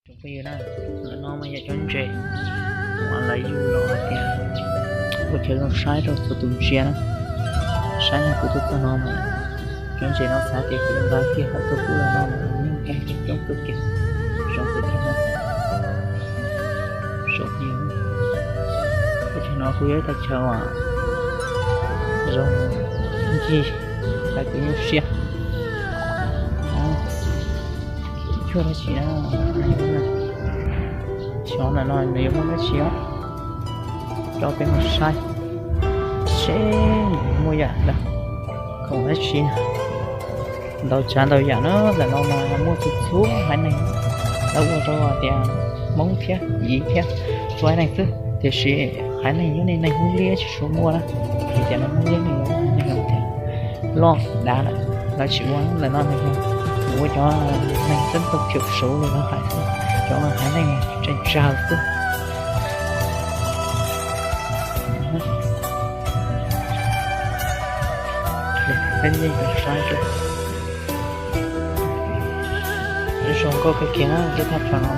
Tsoom phooj ywg na, ntawm no mas yog cov ntses uas lawv yug los hais tias ua chaw zoo saib rau txhua tus ntsia na. Saib no kuv tuaj txog no mas cov ntses no xav tias kuv nqa kiag hauv tuaj pub los no mas yeej nkeeg coob coob kawg kiag, zoo kawg kiag na. Tsoom phooj ywg, teb chaws no kuj yog ib teb chaws uas zoo ncig, hais kuv nyuaj siab. Tsis cuag dab tsi na, xyov ntawm no nws yuav muaj dab tsi os, rau peb mus saib seb muaj yam dab khoom dab tsi ntau tsav ntau yam na. Ntawm no mas muaj txhua txhua haiv neeg, lawv ua rau tias Hmoob thiab Yiv thiab txhua haiv neeg xwb, tiam sis haiv neeg nyob nej neeg Hmoob Liab tsis tshua muaj na, vim tias neeg Hmoob Liab nws yog neeg tias loj dav lawm, lawv tsis ua. Ntawm no nws yog ua cov neeg xeeb tau thiam suv li lawv hais xwb, cov haiv neeg tseem tsawg xwb. Peb yeej saib zoo nkauj kawg kiag na, tej thaj tsam no,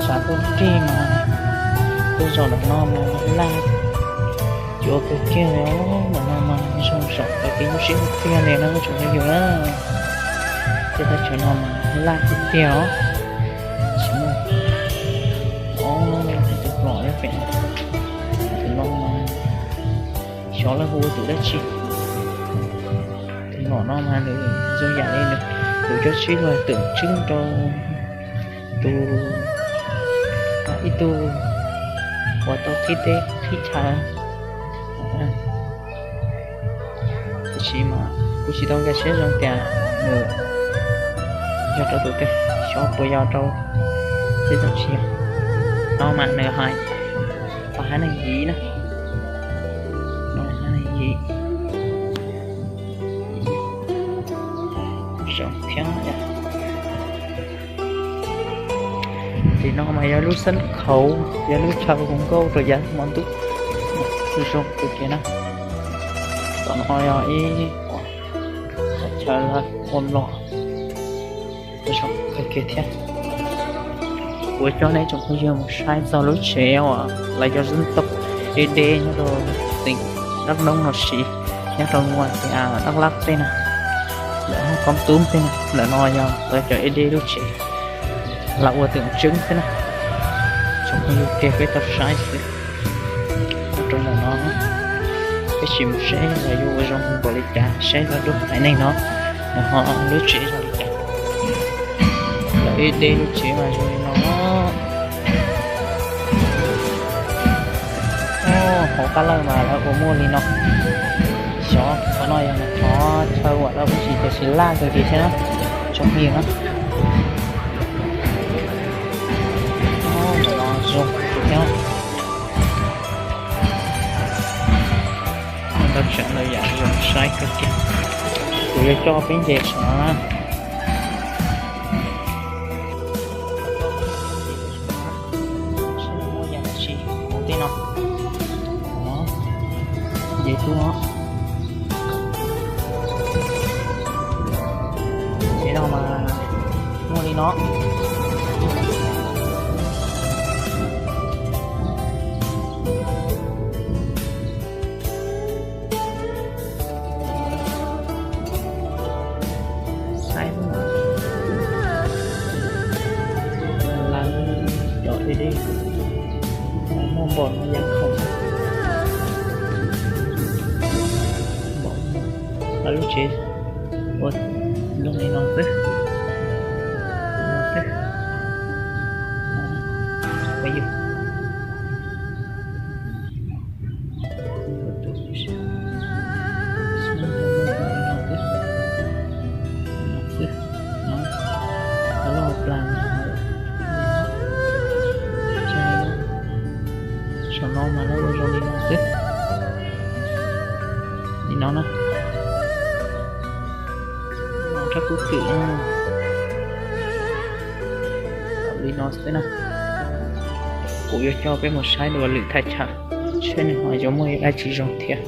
tshav tuaj rig mas tej zaum ntawm no mas laj cuav kawg kiag li. Ntawm no mas zoo saum tau kev nyuaj siab tiag tiag li na tsoom phooj ywg na. Tej thaj tsam no mas laj tiag tiag os, tsis muaj ob tus pom nyob pem. Tus no mas xyov lawv hu ua tus dab tsi. Tus nom no mas nws zoo yam li nws tus cob sib luag twm tswb rau tus, ib tug uas tau qhib teb qhib chaw. Tiam sis mas kuv tsis tau nkag siab zoo tias nws yog rau tus twg, xyov puas yog rau tej txoj sia. No mas nws hais txog haiv neeg Yiv na, haiv neeg Yiv zoo thiab. Tim no mas yog lub xeeb khaum, yog lub chaw hu nkauj rau yav hmo ntuj. Zoo kawg kiag na. Tom no yog ib qhov chaw ua mlom, zoo kawg kiag thiab. Kuv coj nej tsoom phooj ywg mus saib txog lub tsev uas lawv cov xeeb tau Ê Dej nyob rau xeem Dab Noob no siv, nyob rau Dab Lab tej na, lawv Koob Tub tej na. Ntawm no yog lawv cov Ê Dej lub tsev, lawv ua twm tseeb xwb na. Tsoom phooj ywg, peb tau saib xwb. Nyob rau ntawm no, peb sim mus seb lawv yuav ua zoo npaum li cas, seb lawv lub haiv neeg no, nws ho lub tsev zoo li cas. Lawv Ê Dej lub tsev mas zoo li no. Hauv qab lawj mas lawv ua muaj li no. Xyov qhov no yog qhov chaw uas lawv ua tsis tau, tsis laj kawg kiag thiab na, tsoom phooj ywg na. Ntawm no zoo thiab. Ntau tsav ntau yam zoo saib kawg kiag. Kuv yuav coj peb nce saum no na. Seb muaj yam dab tsi hauv tej no. Nce tuaj. Tsev no mas muaj li no. Saib, lawv cov Ê Dej muaj npaum no yam khoom. Lawv lub tsev ua zoo li no xwb. Li no xwb. Phooj ywg, lawv loj plas. Saum no mas lawv ua zoo li no xwb. Li no na. Rab kub twm li no xwb na. Kuv yuav coj peb mus saib dua lwm thaj chaw, seb nws ho yuav muaj dab tsi zoo thiab.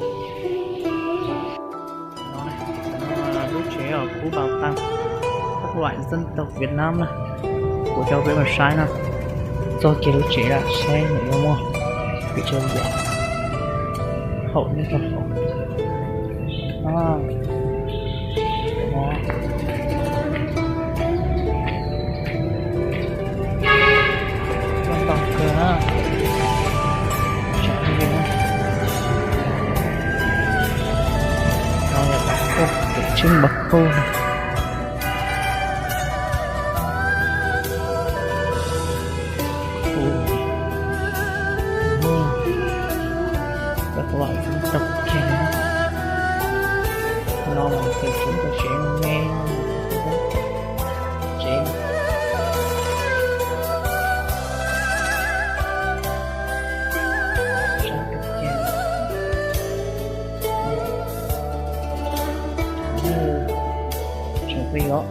Lub tsev uas Phú Bảo Tăng, các loại dân tộc Việt Nam na. Kuv coj peb mus saib no, txog kiag lub tsev lawm saib nws yuav muaj pes tsawg yam hauv nyob rau hauv. Loj ntau kawg na. Tsam li no, no yog pab kauj, tus tswb npawg kauj no. Tus vam xeeb tau kiag no mas tus tswb tau tsev me tsev sab tau kiag. Tseem pib os.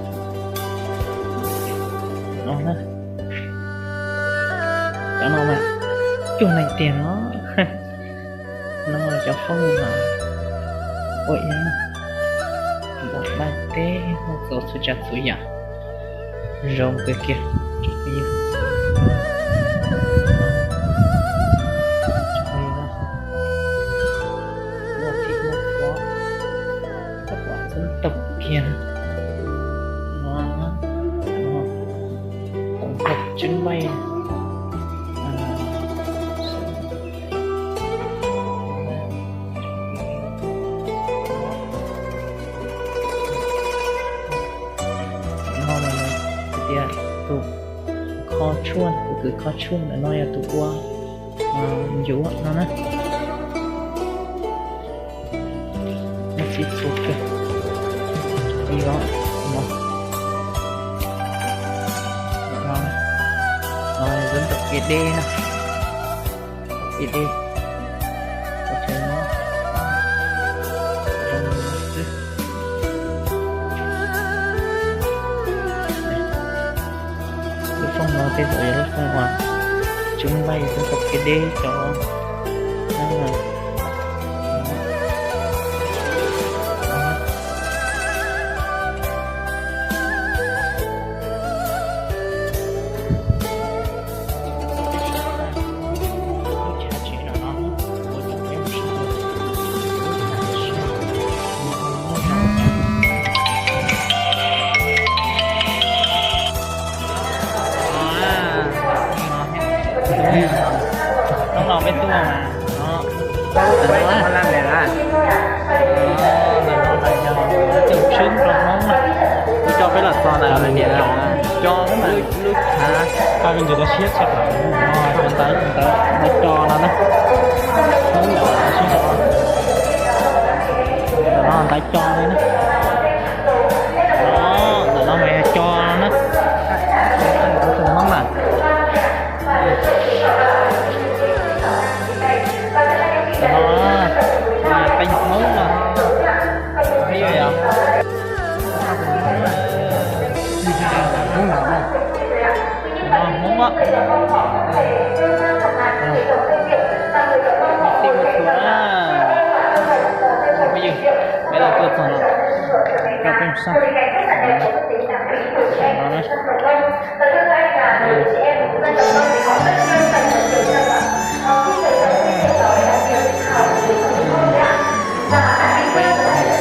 No na, cov no mas cuag neeg tiag no. No cov foob no ua ib npam dab teb muaj txaus txhua tsav txhua yam zoo kawg kiag. Muaj thib muaj thuav, tau kiag no. Tổng hợp trưng bày. No tias tus kho tshuaj, tus kws kho tshuaj ntawm no yog tus ua ncuav no na. Muaj txib txhua kawg. Ib os, no, no, no zoo nraum kev deb na. Kev deb, ua tshais no zoo xwb. Lub foob no tej zaum yog lub foob uas trưng bày xwb, nraum kev deb cov Hnub no peb tuaj mas no, tus tswb rau Hmoob na, kuv coj peb los txog ntawm niam co, lub chav, ntawd ntawd co no na. Ntawm no ntawd co li na. Ntawm no mas yog co no na. Tus Hmoob na. Ntawm no mas qee Hmoob no. Qee yog Hmoob na. Ntawm no Hmoob. Tij mus txhua na. Peb los tuaj txog no, coj peb mus saib. No na.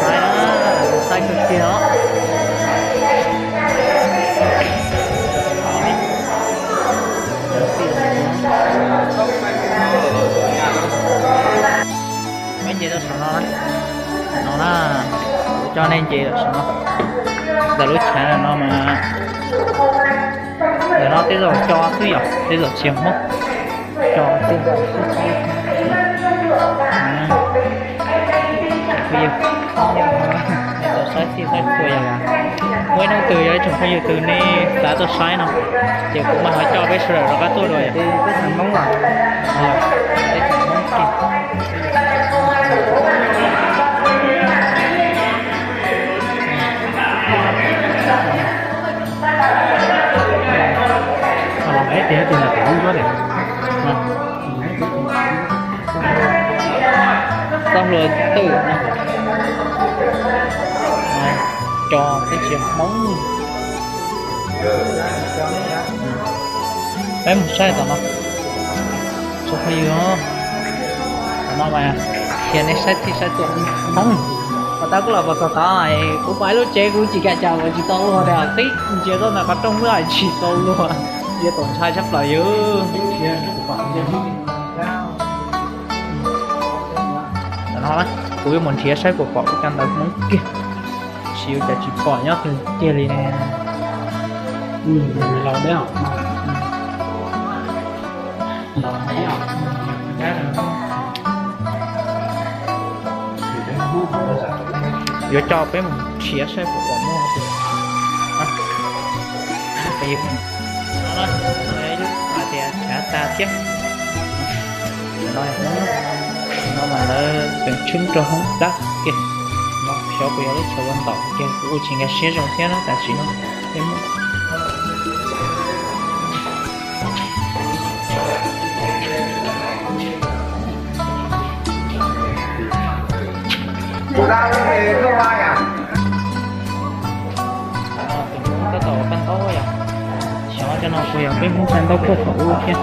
Saib na, saib kawg kiag os. Peb nce rau saum no, no na, kuv coj nej nce rau saum no. Ntawm lub chav no mas, ntawm no tej zaum co xwb yom, tej zaum tsis yog Hmoob, co xwb. Tsoom phooj ywg, nej tau saib txhij saib txhua yom. Muaj ib hnub twg yog ib tsoom phooj ywg twg nej xav tuaj saib no, ces kuv mam ho coj peb sawv daws rov qab tuaj dua yom. Peb txhua Hmoob los, peb txhua Hmoob kiag. Los nqaij tias tus ntawm tom lub ncuab tias, txoj hlua twm, co teb chaws Hmoob. Peb mus saib tom no. Tsoom phooj ywg, tom no mas qhia nej saib txhij saib txhua. Pom tab kuv los pom txog tod, kuv pom ib lub tsev kuv tsis kam caum, tsis tau luag tias tib ntsia tuaj ntawm qhov rooj muaj tsis tau luag, ntsia tau ntshai tshaj plaws yus. Kuv yuav mus nrhiav saib puas pom ib co ntawv Hmoob kiag, tsis ua cas tsis pom nyob twg kiag li ne. Yuav coj peb mus nrhiav saib puas pom muaj. Hais tias tshav tas thiab. No mas lawv tseem tshwb rau hoob dawb kiag. No xyov puas yog lub chaw ua ntaus kiag, kuv ua tsis nkag siab zoo thiab na, tam sim no. Tab tom ua paj ntaub yom. Xyov cov no puas yog peb Hmoob paj ntaub kuaj thaum ub thiab.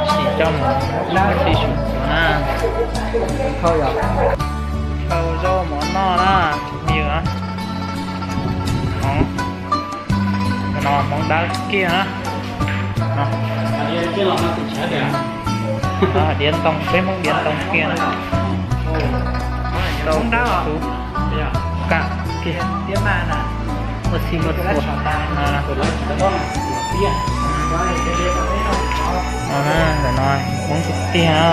Sim coj mus ib txhij su na. Khau zaub mov noj na, tsoom phooj ywg. No Hmoob dawb kiag na. Diav ntoo, peb Hmoob diav ntoo kiag na. Tau kuv kam kiag. Muaj txhij muaj txhua. No, ntawm no Hmoob tiag tiag na.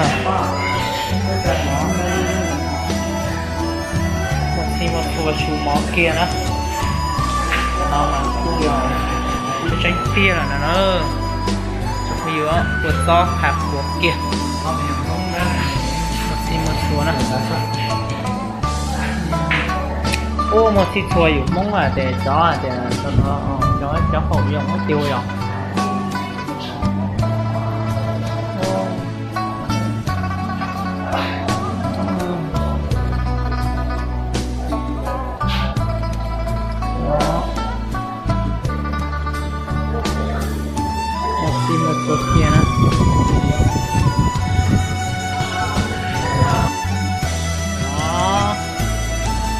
Muaj txhij muaj txhua su mov kiag na. Ntawm no mas kuj yog tseeb tiag lawm no na. Tsoom phooj ywg, kua txob qhav qhuav kiag. Muaj txhij muaj txhua na. Ua muaj txhij txhua yus Hmoob hais tias cov hais tias cov haum yog Hmoob tiag yog. Muaj txhij muaj txhua kiag na.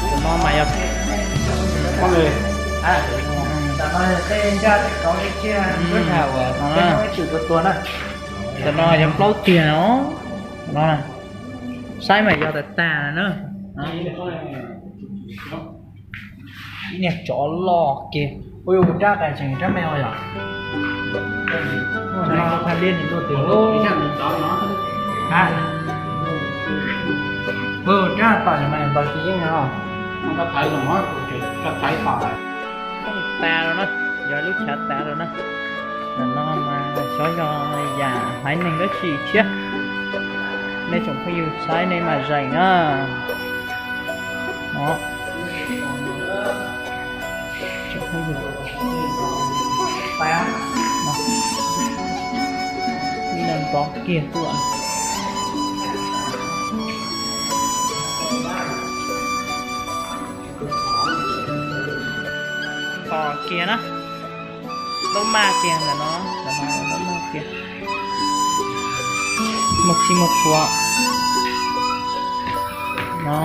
Tus no mas yog tus no yog plaub tiag no. Saib mas yog tas tas na. Ib niag tsov loj kiag. Ua rab qas tseem rab me yom. Rab tom mas ntaus tsis yeej no. Tas lawm na, yog lub chav tas lawm na. Ntawm no mas xyov yog yam haiv neeg dab tsi thiab. Nej tsoom phooj ywg saib nej mam zeem na. Ib leeg nrov kiag tuaj. Nrov kiag na. Lub maj kiag ntawm no, ntawm no lub maj kiag. Muaj txhij muaj txhua no.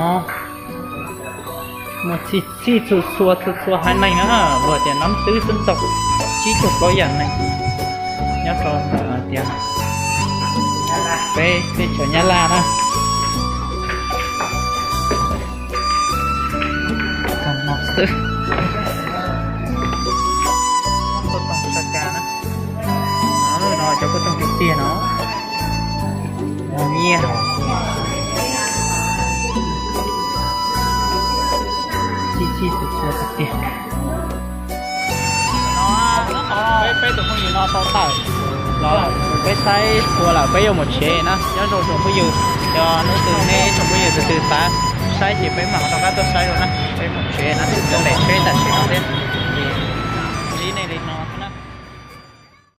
Muaj txhij txhij txhua txhua txhua txhua haiv neeg na, luag tias nab twb xwb tau tsib caug plaub yam neeg nyob rau ntawm tias peb teb chaws Nyab Laj na. Xwb. Kuj toog sa ka na. No cov kuj toog tiag tiag no. Nyiaj. Txhij txhij txhua txhua tiag tiag. No, peb, peb tus phooj ywg no tau tawm los peb saib txhua lawm peb yuav mus tsev na. Nyob zoo tsoom phooj ywg, yog hnub twg nej tsoom phooj ywg tus twg xav saib ces peb mam rov qab tuaj saib dua na. Peb mus tsev na, tuaj ntes tsheb tam sim no thiab. Ces ntsib nej li no.